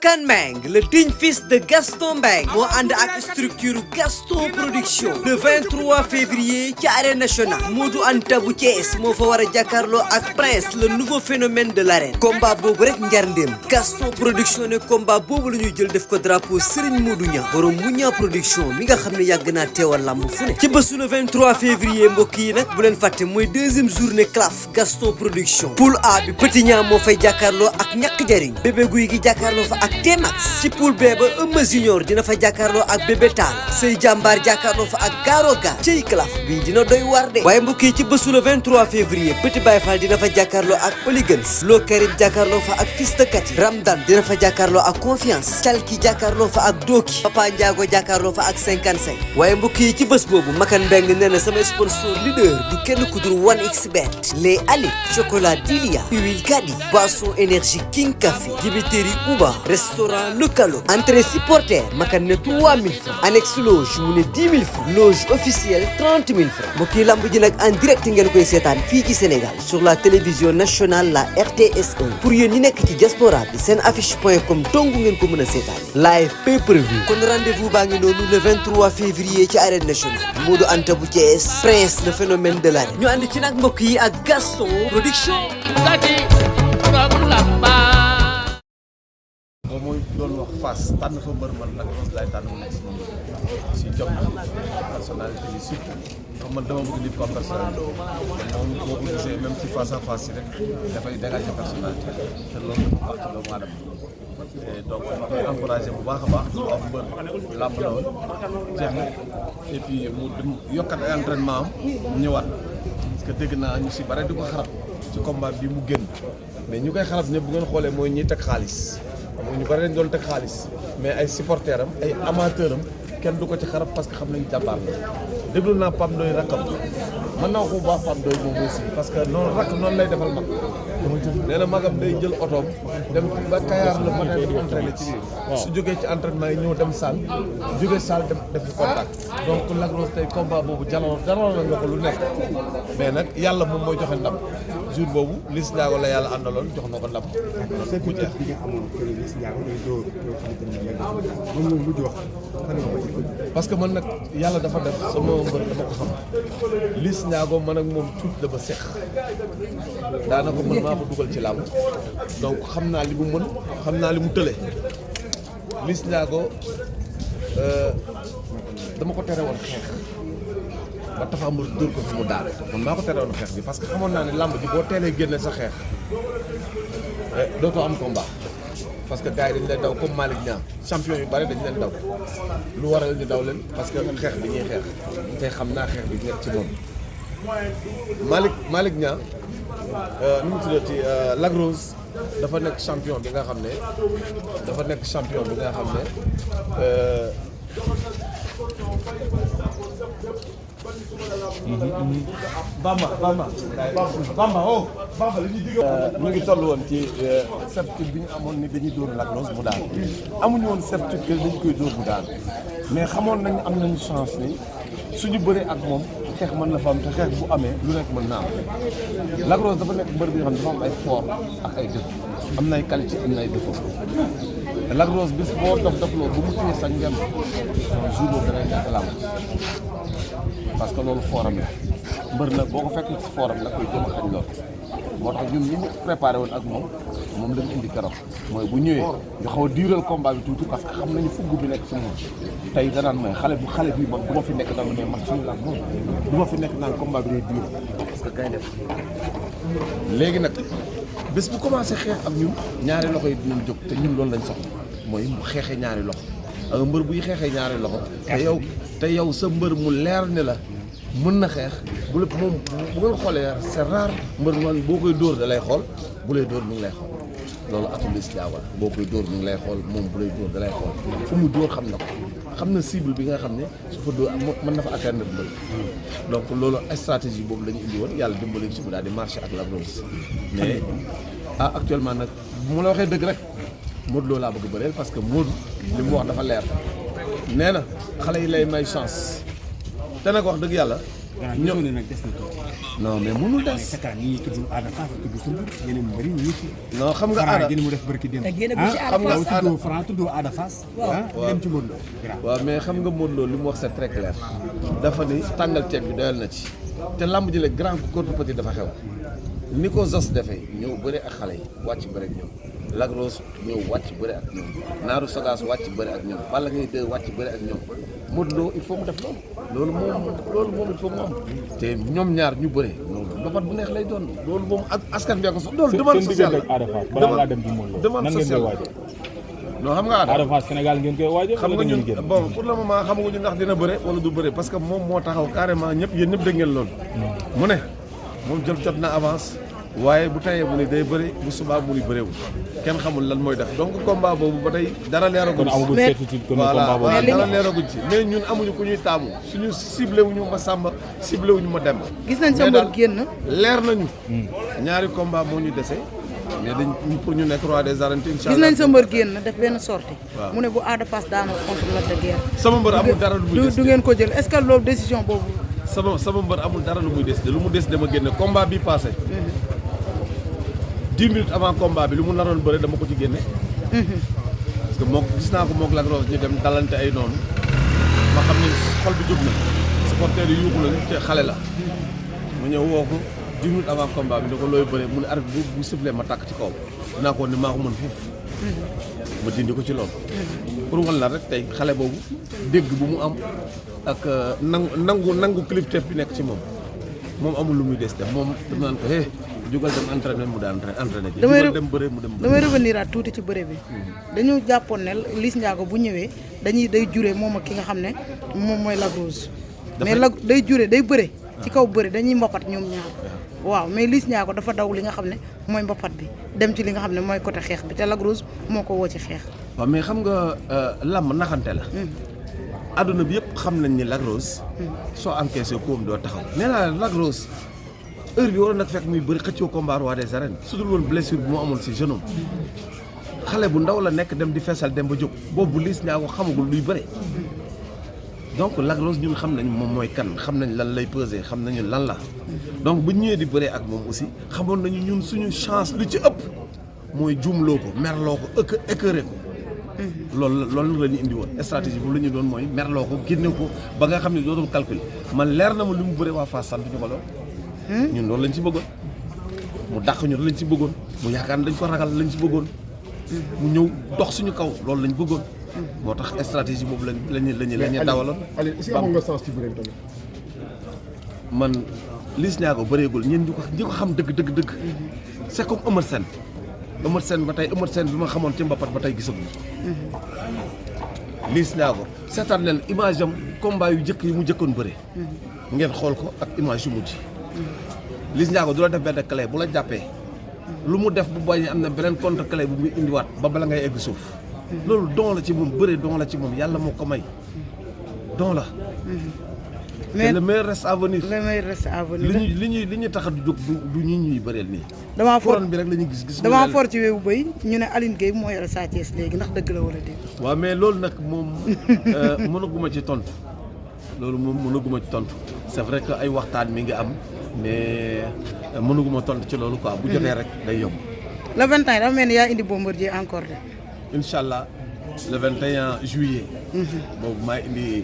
Makan Meng, le digne fils de Gaston Mbengue moo ànd ak structure Gaston Production le 23 février ci arène nationale Modou Anta bu Thiès moo fa war a jàkkaarloo ak Prince le nouveau phénomène de l'arène combat boobu rek njarndéem Gaston Production ne combat boobu la ñuy jël def ko drapeau Serigne Modou Niang borom Mouniang Production mi nga xam ne yàgg naa teewal lamb fu ne ci bésu le 23 février mbokk yi nag bu leen fàtte mooy deuxième journée CLAF Gaston Production poule A bi Petit Niang moo fay jàkkaarloo ak ñàkk jariñ bébé guy gi jàkkaarloo fa ak T-Max ci poule B ba Eumeu Junior dina fa jàkkaarloo ak bébé Tall Sey Jàmbaar jàkkaarloo fa ak Garo Gare ciy CLAF bii dina doy war de waaye mbokk yi ci bésu le 23 février Petit Baye Fall dina fa jàkkaarloo ak Oligans Lo Karim jàkkaarloo fa ak Fils de Kati Ramdan dina fa jàkkaarloo ak Confiance Calki jàkkaarloo fa ak Doki Papa Ndiago jàkkaarloo fa ak 55 waaye mbokk yi ci bés boobu Makan Mbeng nee na sama sponsor leader du kenn ku dul 1xBet les Ali chocolat Dilia huile Kadi boisson énergie King Café dibiteri Uba restaurant Localo entrée supporter Makan ne 3000 francs annexe loge mu ne 10 000 francs loge officielle 30 000 francs mbokk yi lamb ji nag en direct ngeen koy seetaan fii ci Sénégal sur la télévision nationale la RTS1 pour yéen ñi nekk ci diaspora bi seen affiche.com dong ngeen ko mën a seetaan live pay per view kon rendez-vous baa ngi noonu le 23 février ci arène nationale Modou Anta bu Thiès Prince le phénomène de l'arène ñu ànd ci nag mbokk yi ak Gaston Production moom mooy doon wax Fass tànn fa mbër man nag Rose laay tànn mu nekk si jom personnalité bi surtout ndax man dama bëgg nit comme personnalité moom boo ko gisee même ci face à face yi rek dafay dégager personnalité te loolu dafa baax ci doomu aadama donc ma koy encouragé bu baax a baax di wax mbër làmb la woon jeex na et puis mu dem yokkat ay entraînement am mu ñëwaat parce que dégg naa ñu si bare di ko xarab ci combat bi mu génn mais ñu koy xarab ñëpp bu ngeen xoolee mooy ñiy teg xaalis mooy ñu bari dañ doon teg xaalis mais ay supporters am ay amateurs am kenn du ko ci xarab parce que xam nañu jàmbaar la déglu naa Pape Ndoye rakkam mën naa ko bu baax Pape Ndoye moom aussi parce que noonu rakk noonu lay defal mag nee na magam day jël otoom dem ba Kayar le matin di entraîné ci biir su jógee ci entraînement yi ñëw dem salle jógee salle dem def contact donc Lac Rose tey combat boobu jaloo la nga ko lu nekk mais nag yàlla moom mooy joxe ndam jour boobu Liss Ndiago la yàlla àndaloon jox na ko ndam ku ca bi nga amoon que Liss Ndiago day door yow xamante ne moom mooy mujj wax fan nga ko ci parce que man nag yàlla dafa def sama mbër dama ko xam Liss Ndiago man ak moom tuut dama seq daanaka mën maa ko dugal ci làmb donc xam naa li mu mën xam naa li mu tële Liss Ndiago dama ko tere woon xeex ba Tapha Mbeur dóor ko fi mu daal man maa ko tere woon xeex bi parce que xamoon naa ne làmb ji boo teelee génne sa xeex dootoo am combat parce que gars yi dañu leen daw comme Malick Niang champion yu bari dañu leen daw lu waral ñu daw leen parce que xeex bi ñuy xeex te xam naa xeex bi nekk ci moom Malick Niang nu mu tuddati Lac Rose dafa nekk champion bi nga xam ne Bamba li ñuy digg ñu ngi toll woon ci certitude bi ñu amoon ni dañuy dóor Lac Rose mu daan amuñu woon certitude que dañu koy dóor mu daan mais xamoon nañ am nañu chance ni suñu bëree ak moom xeex mën na fa am te xeex bu amee lu nekk mën naa am Lac Rose dafa nekk mbër bi nga xam ne dafa am ay fort ak ay défaut am na ay qualité am na ay défaut Lac Rose bis boo dofloo bu mu téye sa ngem jour boobu dangay nekk làmb parce que loolu fooram la mbër nag boo ko fekkee ci fooram la koy jëm a xañ lool moo tax ñun ñi ñu préparé woon ak moom lañu indi keroog mooy bu ñëwee nga xaw a diiral combat bi tuuti parce que xam nañu fugg bi nekk ci moom tey danaan may xale bi man du ma fi nekk naan mais man suñu laaj moom du ma fi nekk naan combat bi day diir parce que kay def léegi nag bés bu commencé xeex ak ñun ñaari loxo yi dinañ jóg te ñun loolu lañ soxla mooy mu xeexee ñaari loxo ak mbër buy xeexee ñaari loxo te yow sa mbër mu leer ne la mën na xeex bu la moom bu ngeen xoolee c'est rare mbër man boo koy dóor da lay xool bu lay dóor mi ngi lay xool loolu atum Liss Ndiago boo koy dóor mi ngi lay xool moom bu lay dóor da lay xool fu mu dóor xam na ko xam na cible bi nga xam ne su fa dóor mën na fa atteindre mbër donc loolu stratégie boobu la ñu indi woon yàlla dimbali si mu daal di marché ak Lac Rose mais actuellement nag bu ma la waxee dëgg rek Modou Lo laa bëgg bëreel parce que Modou li mu wax dafa leer nee na xale yi lay may chance te nag wax dëgg yàlla ñoo ne nag des na tuuti. non mais mënul des. mais seetaan ñi tudd Ada Fass tudd sa mbir yeneen mbir yi fi. non xam nga Ada gën mu def barki dem. xam nga tuddoo Franc tuddoo Ada Fass. dem ci Modou Lo. waaw mais xam nga Modou Lo li mu wax c'est très clair. dafa ni tàngal ceeb bi doyal na ci. te lamb ji le grand contre petit dafa xew. ni ko Zos defee ñëw bëre ak xale yi wàcc bëre ak ñoom. Lac Rose ñëw wàcc bëre ak ñoom. Naaru Sogas wàcc bëre ak ñoom. Balla Gaye 2 wàcc bëre ak ñoom. Modou Lo il faut mu def loolu moom il faut mu am te ñoom ñaar ñu bëre loolu mbapat bu neex lay doon loolu moom ak askan bi ko sox loolu demande sociale demande sociale non xam nga Ada Fass Sénégal ngeen koy waajal xam nga ñun bon pour le moment xamaguñu ndax dina bëre wala du bëre parce que moom moo taxaw carrément yéen ñëpp dégg ngeen loolu mu ne moom jot na avance waaye bu tayee mu ni day bëri bu subaa mu ni bëreewul kenn xamul lan mooy def donc combat boobu ba tey dara leeraguñ ci voilà dara leeraguñ ci mais ñun amuñu ku ñuy taamu suñu ciblé wuñu ma Samba ciblé wuñu ma Demba gis nañ sa mbër génn leer nañu ñaari combat moo ñu dese mais dañ pour ñu nekk roi des arènes incha allah gis nañ sa mbër génn def benn sortie mu ne bu Ada Fass daanoo contre Lac de Guiers sama mbër amul dara lu muy des du ngeen ko jël est-ce que loolu décision boobu sama mbër amul dara lu muy des lu mu des dama génne combat bi passé 10 minutes avant combat bi lu mu naroon bëre dama ko ci génne. parce que gis naa ko moog Lac Rose ñu dem dalante ay noonu ma xam ne xol bi jóg na supporter yi yuuxu la te xale la mu ñëw woo ko 10 minutes avant combat bi ne ko looy bëre mu ne arbitre bu sifflé ma tàkk ci kaw dinaa ko ne maa ko mën foofu. ma dindi ko ci loolu. pour wan la rek tey xale boobu dégg bu mu am ak nangu kilifteef bi nekk ci moom amul lu muy des def moom daf naan ko jugal dem entraîné mu daan entraîné ji. jugal dem bëre mu dem bëre. damay revenir à tuuti ci bëre bi. dañu jàppoon ne Liss Ndiago bu ñëwee day juree moom ak ki nga xam ne moom mooy Lac Rose. mais day juree day bëre. ci kaw bëre dañuy mbapat ñoom ñaar. waaw mais Liss Ndiago dafa daw li nga xam ne mooy mbapat bi dem ci li nga xam ne mooy côté xeex bi te Lac Rose moo ko woo ci xeex. waaw mais xam nga làmb naxante la. adduna bi yëpp xam nañ ni Lac Rose. soo encaissé koom doo taxaw. nee naa Lac Rose heure bi waroon nag fekk muy bëri xëccoo combat roi des arènes su dul woon blessure bi moo amoon si jeune xale bu ndaw la nekk dem di feesal dem ba jóg boobu Liss Ndiago xamagul luy bëre. donc Lac Rose ñun xam nañ moom mooy kan xam nañ lan lay peser xam nañu lan la donc bu ñëwee di bëree ak moom aussi xamoon nañu ñun suñu chance lu ci ëpp mooy juumloo ko merloo ko écœuré ko. loolu la ñu indi woon stratégie bu la ñu doon mooy merloo ko génne ko ba nga xam ne dootul calcul man leer na ma lu mu bëree waa Fass sant ñu ko lool. ñun loolu lañ ci bëggoon mu dàq ñu lañ ci bëggoon mu yaakaar ne dañ ko ragal lañ ci bëggoon. mu ñëw dox suñu kaw loolu lañ bëggoon. moo tax stratégie boobu lañu dawaloon. Aliou est-ce que amoon nga sens ci bëre tamit. man Liss Ndiago bëreegul ñi ko xam dëgg. c'est comme Eumeu Sène ba tey Eumeu Sène bi ma xamoon ci mbapat ba tey gisaguñu. Liss Ndiago seetaan leen image am combat yu jëkk yi mu jëkkoon bëre. ngeen xool ko ak image yu mujj. Liss Ndiago du la def benn clé bu la jàppee. lu mu def bu bañ am na beneen contre clé bu muy indiwaat ba bala ngay egg suuf. loolu don la ci moom bëre don la ci moom yàlla moo ko may don la. mais le meilleur reste à venir. li ñuy tax a jóg du ñuy bëreel nii. damaa for bi rek la ñuy gis. damaa for ci weewu bëy ñu ne Aline Gueye moo yore Sa Thiès léegi ndax dëgg la wala déet. waaw mais loolu nag moom mënaguma ci tontu loolu moom mënaguma ci tontu c'est vrai que ay waxtaan mi ngi am mais mënaguma tontu ci loolu quoi. bu jotee rek day yomb. le 21 dafa mel ni yaa indi Bombardier encore de. incha allah le 21 juillet. boobu maa indi.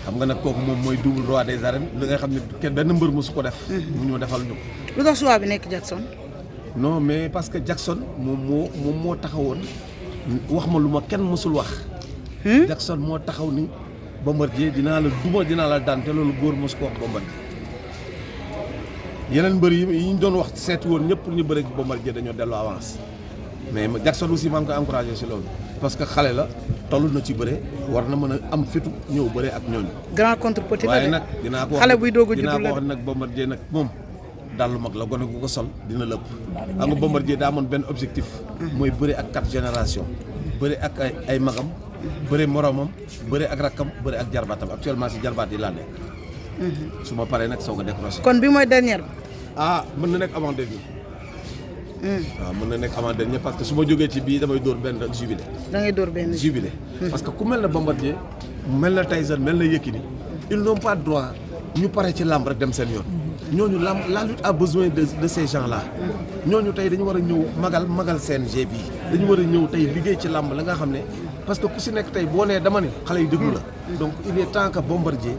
xam nga nag kooku moom mooy double roi des arènes li nga xam ne kenn benn mbër mosu ko def. mu ñëw defal ñu ko. lu tax choix bi nekk Jackson. non mais parce que Jackson moom moo taxawoon wax ma lu ma kenn mosul wax. Jackson moo taxaw ni Bombardier dinaa la duma dinaa la daan te loolu góor mosu ko wax Bombardier. yeneen mbër yi ñu doon wax seeti woon ñëpp pour ñu bëre Bombardier dañoo dellu avance mais Jackson aussi maa ngi koy encouragé si loolu parce que xale la. toll na ci bëre war na mën a am fitu ñëw bëre ak ñooñu. grand contre petit la waaye nag dinaa ko wax xale buy doog a judd la dinaa ko wax nag Bombardier nag moom daal lu mag la gone gu ko sol dina lëpp. xam nga Bombardier daa amoon benn objectif. mooy bëre ak 4 génération bëre ak ay magam. bëre moromam bëre ak rakkam bëre ak jarbaatam actuellement si jarbaat yi laa nekk. su ma paree nag soog a décroché. kon bi mooy dernière. mën na nekk avant dernier. waaw mën na nekk avant dernier parce que su ma jógee ci bii damay dóor benn rek jubilé. da ngay dóor benn jubilé. parce que ku mel na Bombardier mel na Tyson mel na Yékini ils n'ont pas droit ñu pare ci làmb rek dem seen yoon. ñooñu la lutte a besoin de ces gens là. ñooñu tey dañu war a ñëw magal CNG bii dañu war a ñëw tey liggéey ci làmb la nga xam ne parce que ku si nekk tey boo nee dama ne xale yi déglu la donc il est temps que Bombardier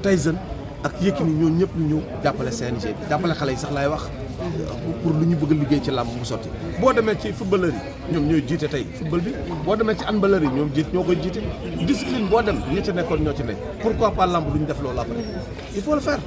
Tyson ak Yékini ñooñu ñëpp ñu ñëw jàppale CNG bi jàppale xale yi sax laay wax pour lu ñu bëgg a liggéey ci làmb mu sotti boo demee ci footballeur yi ñoom ñooy jiite tey football bi boo demee ci handballeur yi ñoo koy jiite discipline boo dem ñi ci nekkoon ñoo ci nekk pourquoi pas làmb duñu def loolu après il faut le faire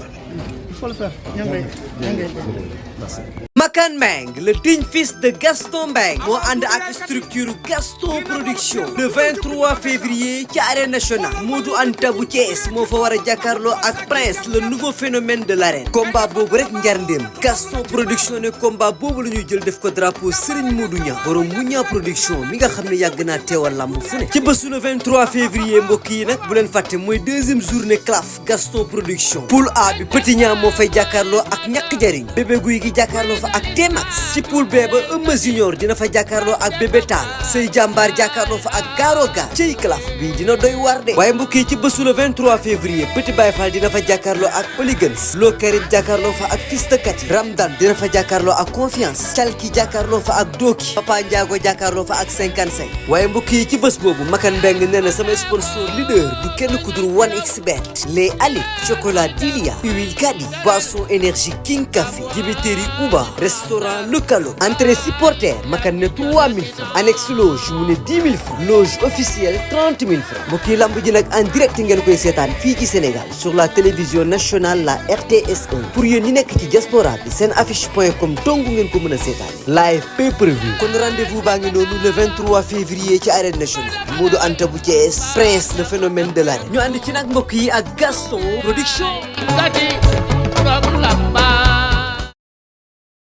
merci. Makan Meng, le digne fils de Gaston Mbengue moo ànd ak structure Gaston Production le 23 février ci arène nationale Modou Anta bu Thiès moo fa war a jàkkaarloo ak Prince le nouveau phénomène de l'arène combat boobu rek njarndéem Gaston Production ne combat boobu la ñuy jël def ko drapeau Serigne Modou Niang borom Mouniang Production mi nga xam ne yàgg naa teewal lamb fu ne ci bésu le 23 février mbokk yi nag bu leen fàtte mooy deuxième journée CLAF Gaston Production poule A bi Petit Niang moo fay jàkkaarloo ak ñàkk jariñ bébé guy gi jàkkaarloo fa ak T-Max ci poule B ba Eumeu Junior dina fa jàkkaarloo ak Bébé Tall Sey Jàmbaar jàkkaarloo fa ak Garo Ga ciy CLAF bi dina doy war de waaye mbokk yi ci bésu le 23 février Petit Baye Fall dina fa jàkkaarloo ak Oligans Lo Karim jàkkaarloo fa ak Fils de Kati Ramdan dina fa jàkkaarloo ak Confiance Calki jàkkaarloo fa ak Doki Papa Ndiago jàkkaarloo fa ak 55 waaye mbokk yi ci bés boobu Makan Mbengue nee na sama sponsor leader du kenn ku dul 1xBet les Ali chocolat Dilia huile Kadi boisson énergie King Café dibiteri Uba restaurant Lecalo entrée supporter Makan ne 3000 francs annexe loge mu ne 10 000 francs loge officielle 30 000 francs mbokk yi lamb ji nag en direct ngeen koy seetaan fii ci Sénégal sur la télévision nationale la RTS1 pour yéen ñi nekk ci diaspora bi seen affiche.com dong ngeen ko mën a seetaan live pay per view kon rendez-vous baa ngi noonu le 23 février ci arène nationale Modou Anta bu Thiès Prince le phénomène de l'arène ñu ànd ci nag mbokk yi ak Gaston Production